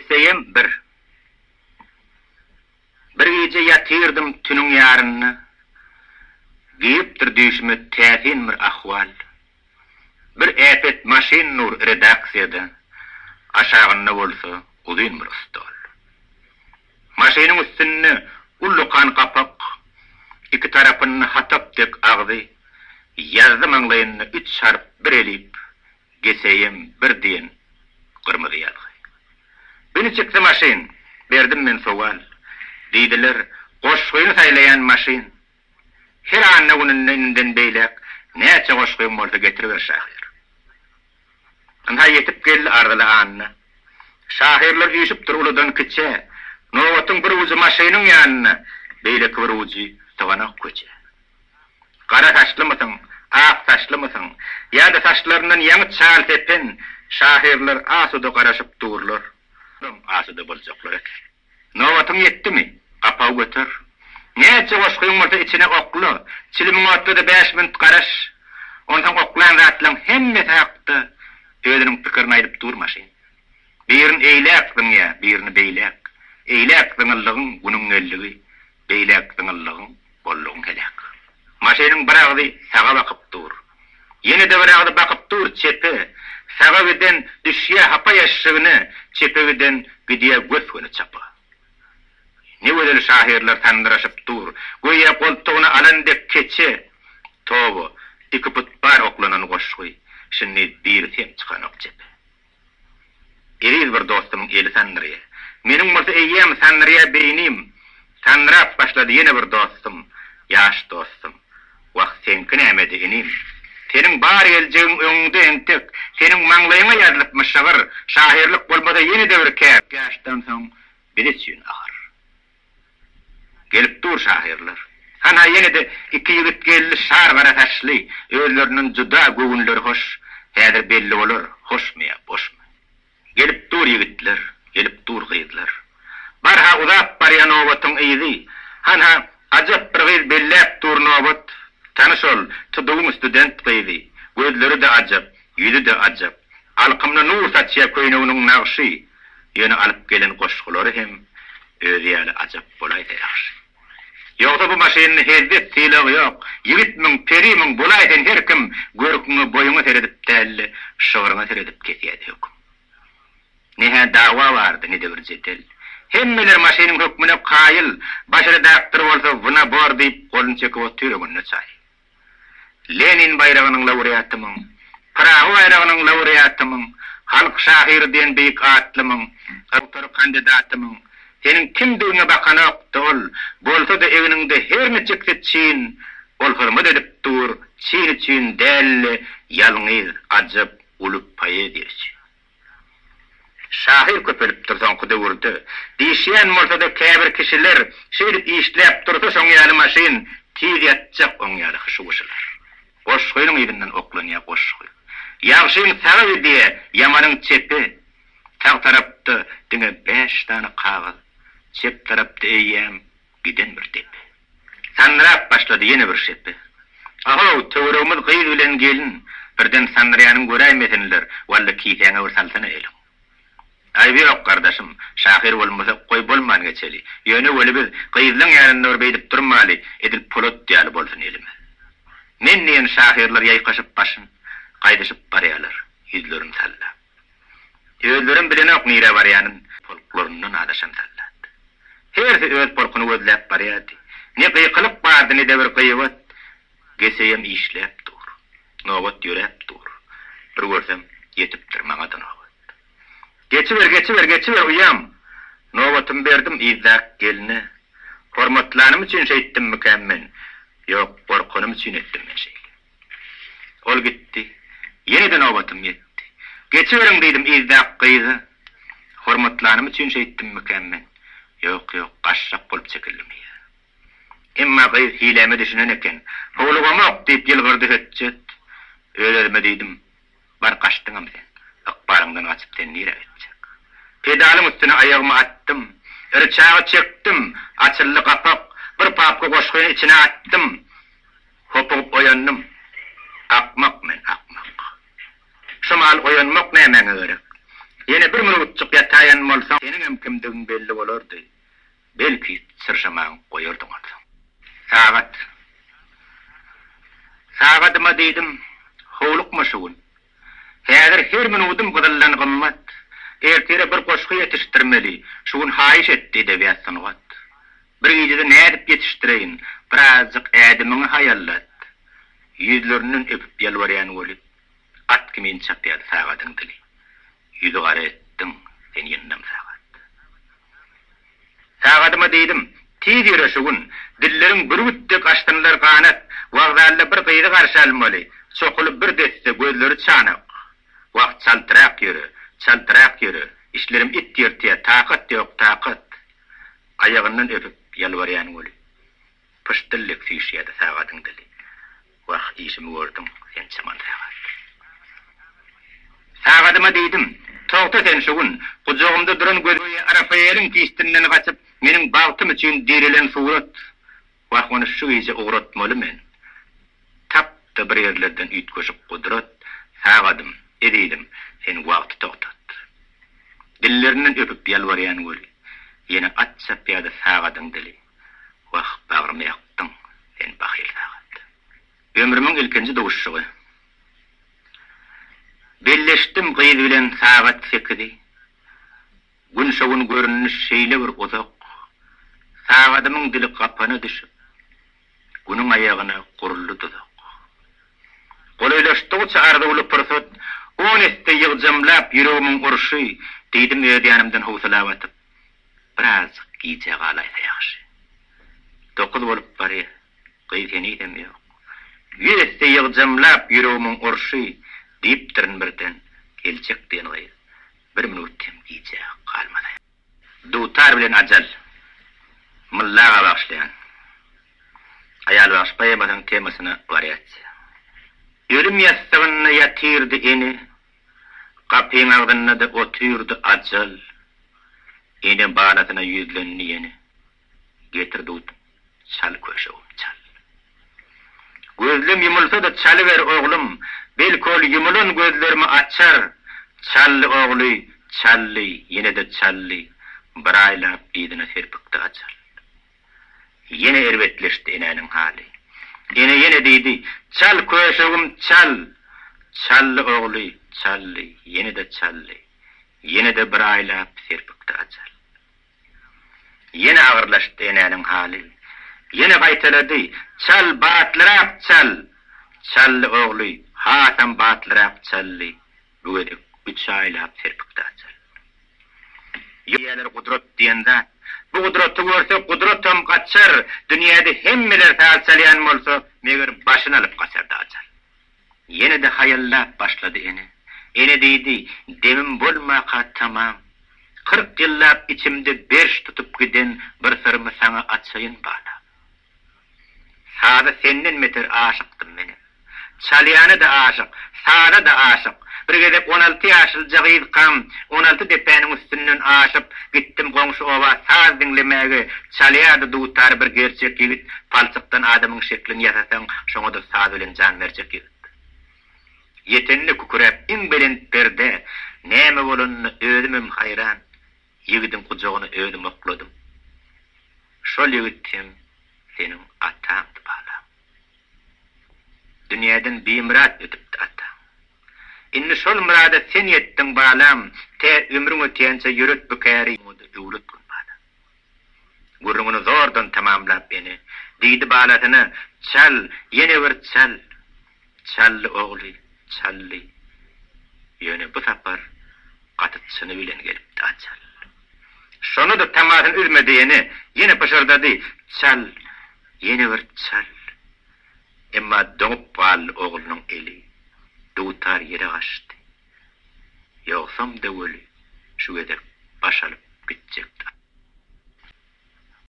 Geseýem bir. Bir gije ýatyrdym tünüň ýarynda, Giripdir düýşüme täsin bir ahwal. Bir äpet maşyn dur redaksiýada, Aşagynda bolsa uzyn bir stol. Maşynyň üstünde ullakan gapak, Iki tarapynda hatap dek agzy, Ýazdy maňlaýynda üç harp bir elip, GSM bir diýen gyrmyzy ýazgy. Bu niçiksi maşyn? Berdim men sowal. Diýdiler, Goşgyny saýlaýan maşyn. Her anna gününde indiden beýläk näçe goşgyň bolsa getiriber şahyr. Ynha ýetip geldi arzyly anna. Şahyrlar üýşüpdir uludan kiçä. Nobatyň bir ujy maşynyň ýanynda, beýleki bir ujy syganok köçä. Gara saçlymysyň, ak saçlymysyň, ýa-da saçlaryndan ýaňy çal sepen şahyrlar asuda garaşyp durlar. Olaram asuda boljaklar eken. Nobatyň ýetdimi? Gapagy göter. Näçe goşgyň bolsa içine okla, çilimiňi otla-da bäş minut garaş. Onsoň oklan zatlaň hemmesi hakda özüniň pikirini aýdyp dur maşyn. Birini eýläk zyňýa, birini beýläk. Eýläk zyňyldygyň günüň geldigi, Beýläk zyňyldygyň, boldugyň heläk. Maşynyň bir agzy saga bakyp dur. Ýene-de bir agzy bakyp dur çepe. Saga giden düşýä hapa ýaşşygyna, çepe giden gidýä gös-göni çapa. Ne gözel şahyrlar sandyraşyp dur, göýä goltugyna alan dek keçe. Toba, iki put bar oklanan goşgy, şindi birisi hem çykanok çepe. Eziz bir dostumyň eli sandyrýa. Meniň bolsa eýýäm sandyrýa beýnim. Sandyrap başlady ýene bir dostum, ýaş dostum. Wah, seňki nämedi, inim? Seniň bar geljegiň öňüňde entek. Seniň maňlaýyňa ýazylypmy şygyr? Şahyrlyk bolmasa ýene-de bir kär. Ýaşdan soň biz üçin agyr. Gelip dur şahyrlar. Hanha ýene-de iki ýigit geldi şar gara saçly, özlerinden juda göwünleri hoş, häzir belli bolar, hoşmy ýa boşmy. Gelip dur ýigitler, gelip dur gyzlar. Barha uzap barýa nobatyň yzy. Hanha, ajap bir gyz belläp dur nobat. Tanyş ol, TDU-nyň student gyzy. Gözleri-de ajap, ýüzi-de ajap. Alkymyna nur saçýa köýneginiň nagşy. Ýöne alyp gelen goşgulary hem özi ýaly ajap bolaýsa ýagşy. Ýogsa bu maşynda hezzet sylag ýok. Ýigitmiň, perimiň, bolaý sen her kim, görküňe, boýuňa seredip däl-de, şygryňa seredip kesýädi höküm. Ne-hä dawa bardy, ne-de bir jedel. Hemmeler maşynyň hökmüne kaýyl, baş redaktor bolsa wnabor diýip goluny çekip otyr öňünde çaý. Lenin baýragynyň laureatymyň, Pyragy baýragynyň laureatymyň, Halk şahyry diýen beýik atlymyň, doktor kandidatymyň, seniň kimdigiňe bakanokdy ol, bolsa-da egniňde her niçiksi çin, ol hyzmat edip dur, çin üçin däl-de, ýalňyz, ajap, uly poeziýa üçin. Şahyr köpelipdir soňky döwürde. Diýişýän bolsa-da käbir kişiler, şeýdip işläp dursa şoň ýaly maşyn, tiz ýatjak oň ýaly hyşy-wyşylar. Goşgynyň yzyndan oklanýar goşgy. Ýagşyň saga gidýär, ýamanyň çepe. Sag tarapda diňe bäş sany kagyz, çep tarapda eýýäm giden bir depe. Sandyrap başlady ýene bir şepe. Ahow, töweregimiz gyz bilen gelin, birden sandyraýanyňy göräýmesinler, walla kisäňe bir salsana eliň. Aýby ýok, gardaşym, şahyr bolmasak goý bolman geçeli. Ýöne weli biz gyzlaň ýanynda bir beýdip durmaly, edil polat ýaly bolsun elimiz. Men diýen şahyrlar ýaýkaşyp başyn, gaýdyşyp barýalar, ýüzlerini sallap. Özlerem bilenok nirä barýanyn, polklaryndan azaşan sallat. Hersi öz polkuny gözläp barýardy. Ne gykylyk bardy, ne-de bir gyýbat. Geseýem işläp dur. Nobat ýöräp dur. Bir görsem, ýetipdir maňa-da nobat. Geçiber, geçiber, geçiber, uýam! Nobatymy berdim yzdaky gelne. Hormatlanym üçin şeýtdimmikäm men? Ýok, gorkanym üçin etdim men şeýle. Ol gitdi. Ýene-de nobatym ýetdi. Geçiberiň diýdim yzdaky gyza. Hormatlanym üçin şeýtdimmikäm men? Ýok, ýok, gaçjak bolup çekildim yza. Emma gyz hiläme düşünen eken. Howlugamok diýip ýylgyrdy hötjet. Öz-özüme diýdim, Bar gaçdyňam sen. Ykbalyňdan gaçyp sen nirä gitjek? Pedalyň üstüne aýagymy atdym. Ryçagy çekdim. Açyldy gapak. Bir papka goşgyny içine atdym. Hopugyp oýandym. Akmak men, akmak. Şu mahal oýanmak nämäňe gerek? Ýene bir minutjyk ýataýan bolsaň, seniňem kimdigiň belli bolardy. Belki, çyrşamagyňy goýardyň onsoň. Sagat. Sagadyma diýdim, howlukma şu gün. Häzir her minudym gyzyldan gymmat. Ertire bir goşgy ýetişdirmeli, şu gün haýyş etdi edebiýat-sungat. Bir gijede nädip ýetişdireýin, birazjyk ädimiňi haýallat. Ýüzlerinden öpüp ýalbarýan weli, at kimin çapýardy sagadyň dili. Ýüzi gara etdiň sen ýyndam sagat. Sagadyma diýdim, Tiz ýöre şu gün, dilleriň bürgüt dek açsynlar ganat, wokzalda bir gyzy garşy almaly, çokuly bir desse, gözleri çanak. Wah, çaltrak ýöre, çaltrak ýöre, işlerim it ýyrtýa, takat ýok, takat. Aýagyndan öpüp ýalbarýan weli, pyşdyl dek süýşýärdi sagadyň dili. Wah, işimi gördüň, sen çaman sagat. Sagadyma diýdim, Togta sen şu gün, gujagymda duran gözi Rafaeliň kistinden gaçyp, meniň bagtym üçin dirilen surat. Wah, ony şu gije ugratmaly men. Tap-da bir ýerlerden üýtgeşik gudrat, sagadym, ezizim, sen wagty togtat. Dillerinden öpüp ýalbarýan weli, ýene at çapýardy sagadyň dili. Wah, bagrymy ýakdyň, sen bahyl sagat. Ömrümiň ilkinji duşuşygy. Belleşdim gyz bilen sagat sekizi. Gün şo gün göründi şeýle bir uzak. Sagadymyň dili gapana düşüp, Günüň aýagyna guruldy duzak. Golaýlaşdygyça arzuwly pursat, On esse ýygjamlap ýüregimiň urşy, Diýdim öz ýanymdan howsala batyp, Birazjyk gijä galaýsa ýagşy. Dokuz bolup barýa, gyz henizem ýok. Ýüz esse ýygjamlap ýüregimiň urşy, Diýipdirin birden, geljek diýen gyz, Bir minut hem gijä galmasa. Dutar bilen ajal. Mylla aga bagyşlaýan. Aýalbagşy poemasynyň temasyna wariasiýa. Ölüm ýassygynda ýatyrdy ene, Gapyň agzynda-da otyrdy ajal. Ene balasyna ýüzlendi ýene, Getir dut, çal köşegim, çal. Gözlem ýumulsa-da çalyber, oglum, Belki ol ýumulan gözlerimi açar. Çaldy ogly, çaldy, ýene-de çaldy, Bir aýlap yzyna serpikdi ajal. Ýene erbetleşdi enäniň haly. Ene ýene diýdi, Çal, köşegim, çal! Çaldy ogly, çaldy, ýene-de çaldy. Ýene-de bir aýlap serpikdi ajal. Ýene agyrlaşdy enäniň haly. Ýene gaýtalady, Çal, batlyrak çal! Çaldy ogly, hasam batlyrak çaldy. Bu gezek üç aýlap serpikdi ajal. Diýýärler gudrat diýen zat. Bu gudraty görse gudratam gaçar, dünýäde hemmeler saz çalýan bolsa, meger başyny alyp gaçardy ajal. Ýene-de haýallap başlady ene. Ene diýdi, Demim bolmaka tamam. 40 ýyllap içimde berş tutup giden bir syrymy saňa açaýyn balam. Saza senden beter aşykdym menem. Çalýana-da aşyk, saza-da aşyk. Bir gezek 16 ýaşlyja gyzkam, 16 depäniň üstünden aşyp, gitdim goňşy oba saz diňlemäge. Çalýardy dutary bir gerçek ýigit, palçykdan adamyň şeklini ýasasaň, şoňa-da saz bilen jan berjek ýigit. Ýetende küküräp iň belent perdä, näme bolanyna özümem haýran, ýigidiň gujagyna özüm okladym. Şol ýigit hem seniň ataňdy, balam. Dünýäden bimyrat ötüpdi ataň. Indi şol myrada sen ýetdiň, balam, tä ömrüň ötýänçä ýöret bu käri, muňa-da öwret gün, balam. Gürrüňini zordan tamamlap ene, diýdi balasyna, Çal, ýene bir çal. Çaldy ogly, çaldy. Ýöne bu sapar gaty çyny bilen gelipdi ajal. Şonda-da tamasyny üzmedi ene, ýene pyşyrdady, Çal, ýene bir çal. Emma doňup galdy oglunyň eli, dutar ýere gaçdy. Ýogsam-da weli şu gezek baş alyp gitjekdi.